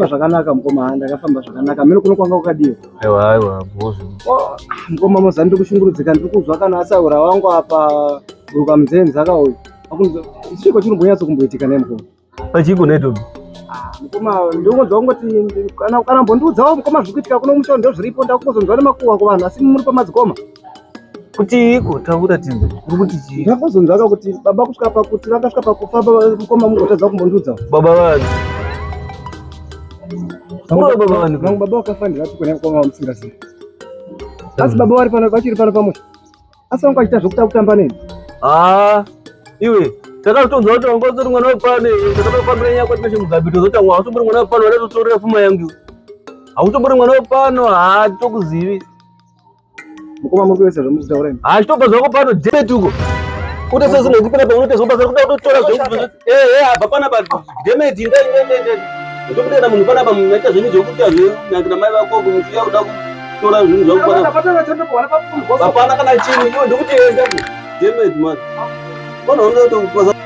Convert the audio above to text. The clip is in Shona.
Ndakafamba zvakanaka mukoma, ndakafamba zvakanaka. Mene kuno kwanga kwakadiwa. Aiwa aiwa bhozvo. Oh, mukoma moza ndiri kushungurudzika, ndiri kuzwa kana asaura wangu apa ruka muzenza ka uyu. Akunzi chiko chinombonyatso kumboitika naye mukoma. Pachiko neto. Mukoma ndingonzwa kungoti kana kana mbondiudzawo mukoma zviri kuitika kuno musha ndo zviripo ndakungozonzwa nemakuhwa kuvanhu asi muri pamadzikoma. Kuti iko taura tinzwe. Uri kuti chii? Ndakuzonzwa ka kuti baba kusvika pakuti vakasvika pakufa baba mukoma mungotadza kumbondiudza. Baba vani. Uri baba vani? Vangu baba vakafa ndivati kune mukoma wamusingazivi. Asi baba vari pano vachiri pano pamusha. Asi vanga vachiita zvekutamba kutamba neni. Ah, iwe takatonzwa kuti wanga usiri mwana wepano iwe takatofambira nyaya kwati meshe Mugabe tozoti wanga usimbori mwana wepano wada pfuma yangu iwe. Hautombori mwana wepano haatokuzivi. Mukoma muri kuesa zvamuri kutaura imi. Ah, chitobva zvako pano demet uko. Kuita sezvinhu kupinda paunoita zvobasa kuda kutotora zvokuti eh eh abva panapa demet inda inda inda inda. Ndokuda munhu panapa munaita zvenyu zvekuita zvenyu na mai vako muchiya kuda kutora zvinhu zvako panapa. Hapana kana chinhu iwe ndokuti enda ku demet man. Pano unoda kutokupaza.